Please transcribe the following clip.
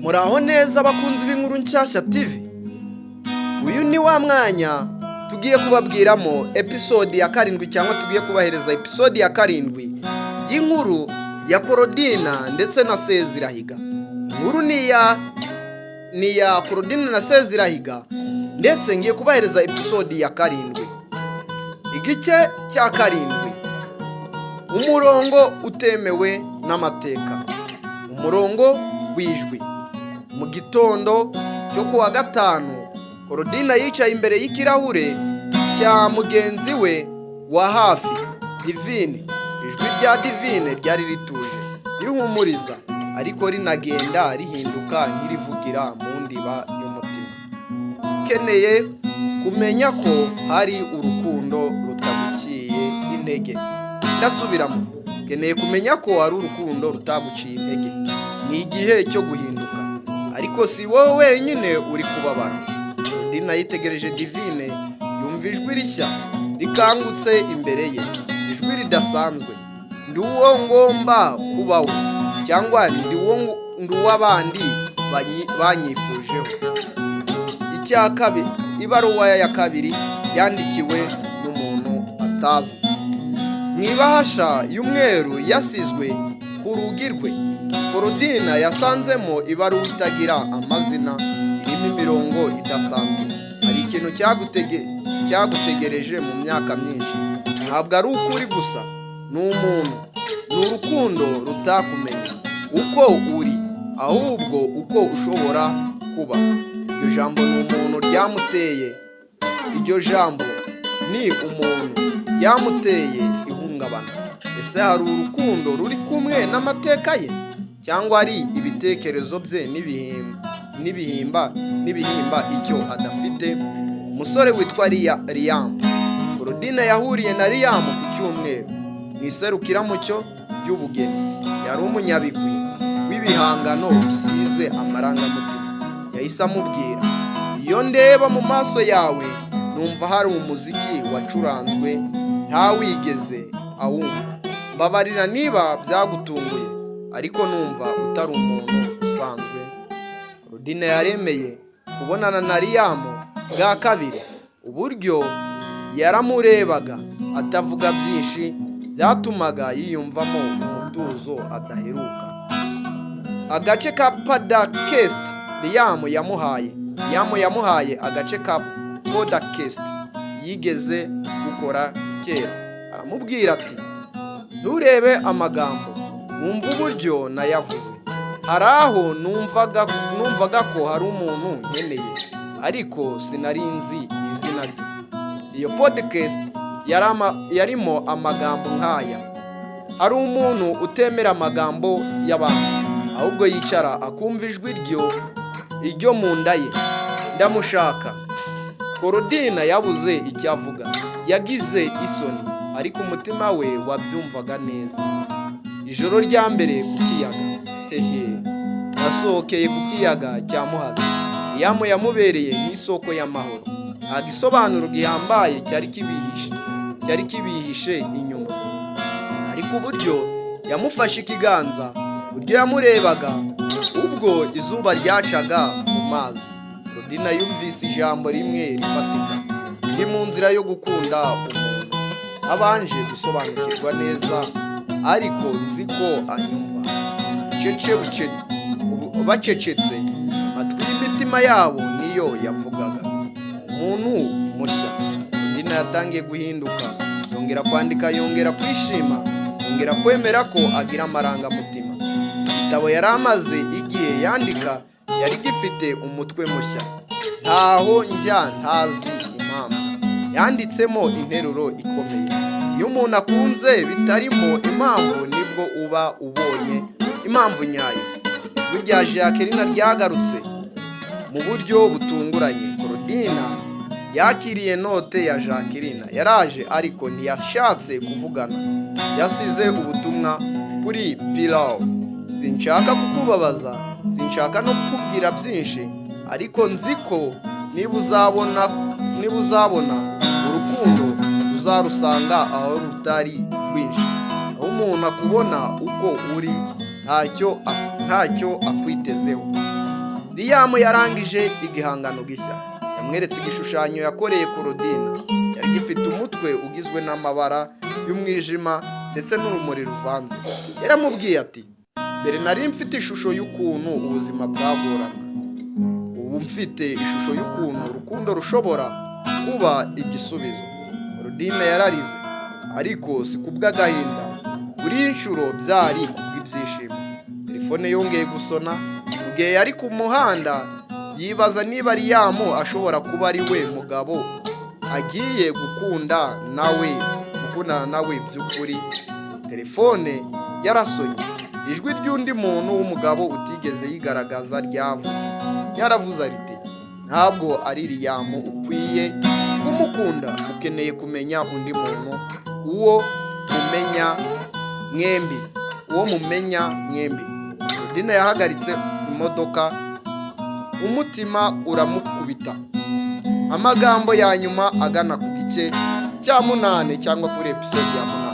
Muraho neza, abakunzi b'Inkuru Nshyashya TV. Uyu ni wa mwanya tugiye kubabwiramo episode ya karindwi, cyangwa tugiye kubahereza episode ya karindwi y'inkuru ya Korodina ndetse na Sezirahiga. Inkuru ni iya Korodina na Sezirahiga, ndetse ngiye kubahereza episode ya karindwi. Igice cya karindwi: Umurongo utemewe n'amateka, umurongo w'ijwi. Mu gitondo cyo kuwa gatanu, Korodina yicaye imbere y'ikirahure cya mugenzi we wa hafi, Divine. Ijwi rya Divine ryari rituje, rihumuriza, ariko rinagenda rihinduka nk'irivugira mu ndiba y'umutima. "Ukeneye kumenya ko hari urukundo rutaguciye intege." Ndasubiramo: "Ukeneye kumenya ko hari urukundo rutaguciye intege. Ni igihe cyo guhinduka, ariko si wowe wenyine uri kubabara." Dina yitegereje Divine, yumva ijwi rishya rikangutse imbere ye, ijwi ridasanzwe. "Ndi uwo ngomba kuba we, cyangwa ndi uw'abandi banyifujeho?" Icya kabiri: Ibaruwa ya kabiri yandikiwe n'umuntu atazi. Mu ibahasha y'umweru yasizwe ku rugi rwe, Korodina yasanzemo ibaruwa itagira amazina, irimo imirongo idasanzwe. "Hari ikintu cyagutegereje mu myaka myinshi. Ntabwo ari ukuri gusa, ni umuntu, ni urukundo rutakumenya uko uri, ahubwo uko ushobora kuba." Iryo jambo "ni umuntu" ryamuteye, iryo jambo "ni umuntu" ryamuteye ihungabana. Ese hari urukundo ruri kumwe n'amateka ye, cyangwa ari ibitekerezo bye n'ibihimba icyo adafite? Umusore witwa Liam. Korodina yahuriye na Liam ku cyumweru mu iserukiramuco ry'ubugeni. Yari umunyabigwi w'ibihangano bisize amarangamutima. Yahise amubwira: "Iyo ndeba mu maso yawe, numva hari umuziki wacuranzwe ntawigeze awumva. Mbabarira niba byagutunguye, ariko numva utari umuntu usanzwe." Korodina yaremeye kubonana na Liam bwa kabiri. Uburyo yaramurebaga atavuga byinshi byatumaga yiyumvamo umutuzo adaheruka. Agace ka podcast Liam yamuhaye. Liam yamuhaye agace ka podcast yigeze gukora kera. Aramubwira ati: "Nturebe amagambo, wumva uburyo nayavuze. Hari aho numvaga ko hari umuntu nkeneye, ariko sinari nzi izina rye." Iyo podcast yarimo amagambo nk'aya: "Hari umuntu utemera amagambo y'abantu, ahubwo yicara akumva ijwi ryo iryo mu nda ye. Ndamushaka." Korodina yabuze icyo avuga. Yagize isoni, ariko umutima we wabyumvaga neza. Ijoro rya mbere ku kiyaga. Hehe, nasohokeye ku kiyaga cya Muhazi. Liam yamubereye nk'isoko y'amahoro. Nta gisobanuro gihambaye cyari kibihishe inyuma, ariko uburyo yamufashe ikiganza, uburyo yamurebaga ubwo izuba ryacaga mu mazi, Rodina yumvise ijambo rimwe rifatika: "Ndi mu nzira yo gukunda umuntu abanje gusobanukirwa neza, ariko nzi ko anyumva." Bacecetse, amatwi y'imitima yabo niyo yavugaga. Umuntu mushya. Rodina yatangiye guhinduka. Yongera kwandika, yongera kwishima, yongera kwemera ko agira amarangamutima. Igitabo yari amaze igihe yandika yari gifite umutwe mushya, "Ntaho njya ntazi impamvu". Yanditsemo interuro ikomeye: "Iyo umuntu akunze bitarimo impamvu, nibwo uba ubonye impamvu nyayo." Ijwi rya Jacqueline ryagarutse mu buryo butunguranye. Korodina yakiriye note ya Jacqueline. Yaraje, ariko ntiyashatse kuvugana. Yasize ubutumwa kuri pillow: "Sinshaka kukubabaza, sinshaka no kukubwira byinshi, ariko nzi ko niba uzabona urukundo, uzarusanga aho rutari rwinshi, aho umuntu akubona uko uri, ntacyo akwitezeho." Liam yarangije igihangano gishya. Yamweretse igishushanyo yakoreye Korodina. Cyari gifite umutwe ugizwe n'amabara y'umwijima ndetse n'urumuri ruvanze. Yaramubwiye ati: "Mbere nari mfite ishusho y'ukuntu ubuzima bwagorana. Ubu mfite ishusho y'ukuntu urukundo rushobora kuba igisubizo." Korodina yararize, ariko si kubw'agahinda. Buri nshuro byari kubw'ibyishimo. Telefone yongeye gusona mu gihe yari ku muhanda, yibaza niba Liam ashobora kuba ari we mugabo agiye gukunda nawe, gukundana nawe by'ukuri. Telefone yarasonye. Ijwi ry'undi muntu w'umugabo utigeze yigaragaza ryavuze, yaravuze riti: "Ntabwo ari Liam ukwiye kumukunda. Ukeneye kumenya undi muntu, uwo mumenya mwembi, uwo mumenya mwembi." Dina yahagaritse imodoka, umutima uramukubita. Amagambo ya nyuma agana ku gice cya munane cyangwa kuri episode ya munane.